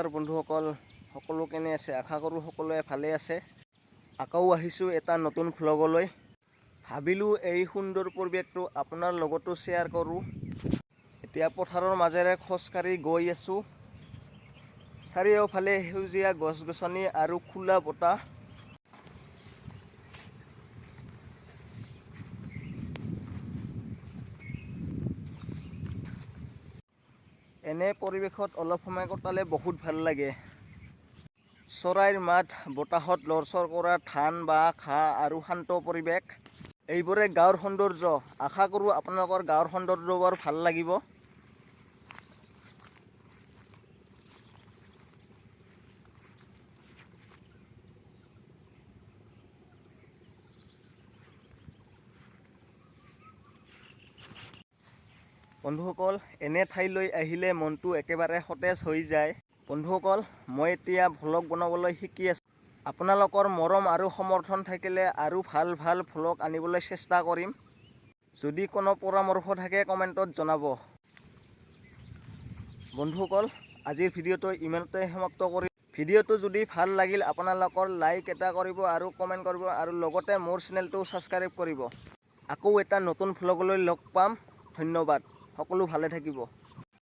নমস্কাৰ বন্ধুসকল, সকলো কেনে আছে? আশা কৰোঁ সকলোৱে ভালে আছে। আকৌ আহিছোঁ এটা নতুন ভ্লগলৈ। ভাবিলোঁ এই সুন্দৰ পৰিৱেশটো আপোনাৰ লগতো শ্বেয়াৰ কৰোঁ। এতিয়া পথাৰৰ মাজেৰে খোজকাঢ়ি গৈ আছোঁ। চাৰিওফালে সেউজীয়া গছ গছনি আৰু খোলা বতাহ। এনে পৰিৱেশত অলপ সময় কটালে বহুত ভাল লাগে। চৰাইৰ মাত, বতাহত লৰচৰ কৰা ধান বা ঘাঁহ আৰু শান্ত পৰিৱেশ, এইবোৰে গাঁৱৰ সৌন্দৰ্য। আশা কৰোঁ আপোনালোকৰ গাঁৱৰ সৌন্দৰ্যবোৰ ভাল লাগিব। বন্ধুসকল, এনে ঠাইলৈ আহিলে মনটো একেবাৰে সতেজ হৈ যায়। বন্ধুসকল, মই এতিয়া ভ্লগ বনাবলৈ শিকি আছোঁ। আপোনালোকৰ মৰম আৰু সমৰ্থন থাকিলে আৰু ভাল ভাল ভ্লগ আনিবলৈ চেষ্টা কৰিম। যদি কোনো পৰামৰ্শ থাকে, কমেণ্টত জনাব। বন্ধুসকল, আজিৰ ভিডিঅ'টো ইমানতে সমাপ্ত কৰিম। ভিডিঅ'টো যদি ভাল লাগিল, আপোনালোকৰ লাইক এটা কৰিব আৰু কমেণ্ট কৰিব আৰু লগতে মোৰ চেনেলটো ছাবস্ক্ৰাইব কৰিব। আকৌ এটা নতুন ভ্লগলৈ লগ পাম। ধন্যবাদ, সকলো ভালে থাকিব।